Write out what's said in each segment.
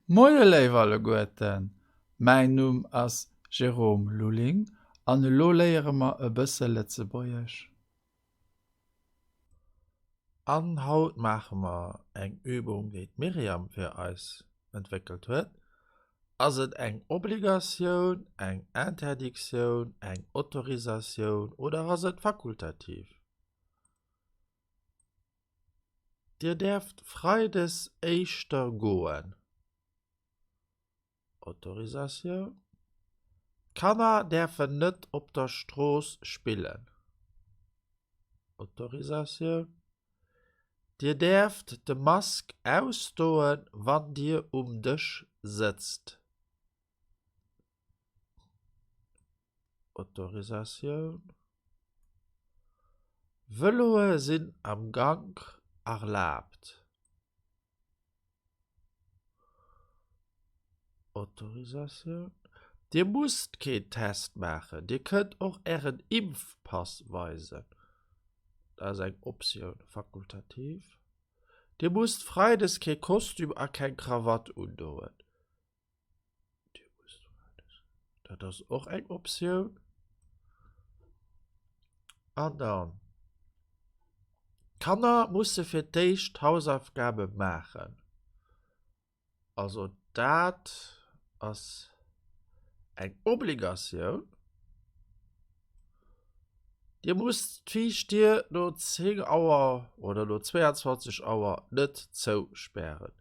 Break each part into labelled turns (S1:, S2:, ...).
S1: Moie léif alleguerten, mäin Numm ass Jérôme Lulling an elo léiere mer e bësse Lëtzebuergesch.
S2: An haut maache mer eng Übung, déi d'Myriam fir eis entwéckelt huet. Ass et eng Obligatioun, eng Interdictioun, eng Autorisatioun oder ass et fakultativ? Dir däerft freides éischter goen. Autorisatioun. D'Kanner däerfen net op der Strooss spillen. Autorisatioun. Dir däerft de Mask ausdoen, wann Dir um Dësch sëtzt. Autorisatioun. Vëloe sinn am Gank erlaabt. Autorisatioun. Dir musst keen Test maachen, Dir kënnt och Ären Impfpass weisen. Dat ass eng Optioun, fakultativ. Dir musst freides kee Kostüm a keng Krawatt undoen. Dat ass och eng Optioun. An dann, d'Kanner musse fir d'éischt d'Hausaufgabe maachen. Also dat ass eng Obligatioun. Dir musst d'viischt Dier no 10 Auer oder no 22 Auer net zouspären.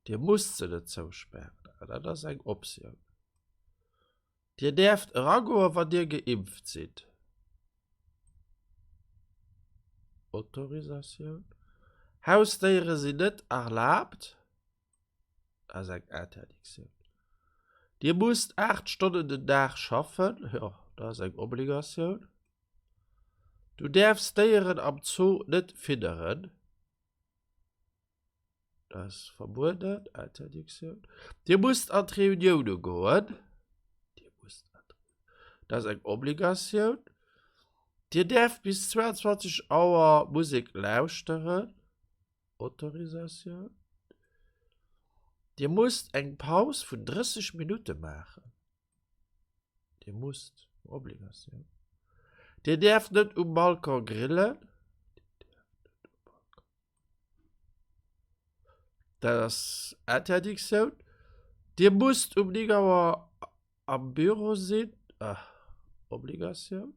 S2: Dir musst se net zouspären, dat ass eng Optioun. Dir däerft eragoen, wann Dir geimpft sidd. Autorisatioun. Hausdéiere sinn net erlaabt. Dat ass eng Interdictioun. Dir musst 8 Stonnen den Dag schaffen. Jo, dat ass eng Obligatioun. Du däerfs Déieren am Zoo net fidderen. Dat ass verbueden, Interdictioun. Dir musst an d'Reunioune goen. Dir musst an d'Reunioune. Dat ass eng Obligatioun. Dir däerft bis 22 Auer Musek lauschteren. Autorisatioun. Dir musst eng Paus vun 30 Minutte maachen. Dir musst, Obligatioun. Dir däerft net um Balcon grillen. Dir däerft net um Balcon. Dat ass Interdictioun. Dir musst um 9 Auer am Büro sinn. Ah, Obligatioun.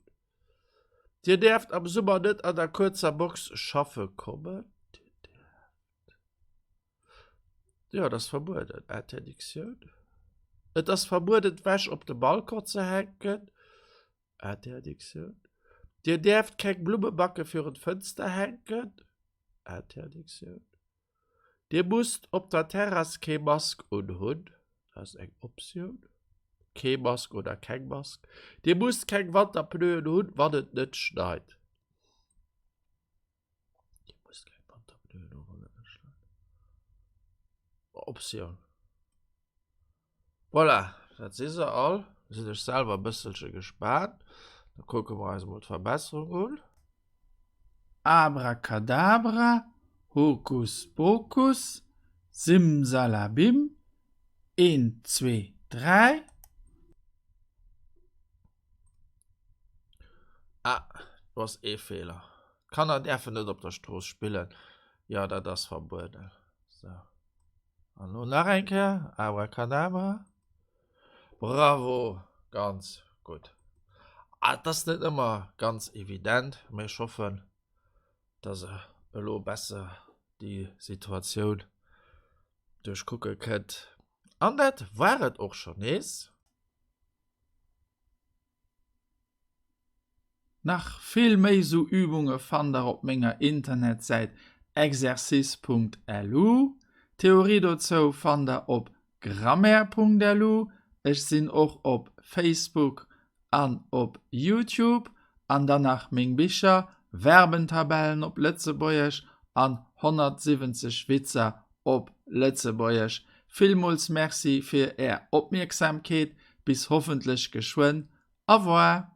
S2: Dir däerft am Summer net an der kuerzer Box schaffe kommen. Dir däerft. Jo, dat ass verbueden. Interdictioun. Et ass verbueden, d'Wäsch op de Balcon ze hänken. Interdictioun. Dir däerft keng Blummebacke virun d'Fënster hänken. Interdictioun. Dir musst op der Terrass kee Mask unhunn. Dat ass eng Optioun. Kee Mask oder keng Mask. Dir musst keng Wanterpneuen hunn, wann et net schneit. Dir musst keng Wanterpneuen hunn, wann et net schneit. Optioun. Voilà, dat si se all. Da sinn ech selwer e bësselche gespaant. Da kucke mer eis emol d'Verbesserung un.
S1: Abracadabra, Hokus Pokus, Simsalabim, een, zwee, dräi.
S2: Ah, do ass ee Feeler. D'Kanner däerfen net op der Strooss spillen. Jo, dat ass verbueden. Sou. An lo nach eng Kéier, Abracadabra. Bravo, ganz gutt. Ah, et ass net ëmmer ganz evident, mee ech hoffen, dass e elo besser déi Situatioun duerchkucke kënnt. An dat war et och schonn nees.
S1: Nach vill méi sou Übunge fannt der op menger Internetsäit exercice.lu. D'Theorie dozou fannt der op grammaire.lu. Ech sinn och op Facebook an op Youtube. An dann nach meng Bicher, Verbentabellen op Lëtzebuergesch an 170 Witzer op Lëtzebuergesch. Villmools Merci fir är Opmierksamkeet. Bis hoffentlech geschwënn. Au revoir!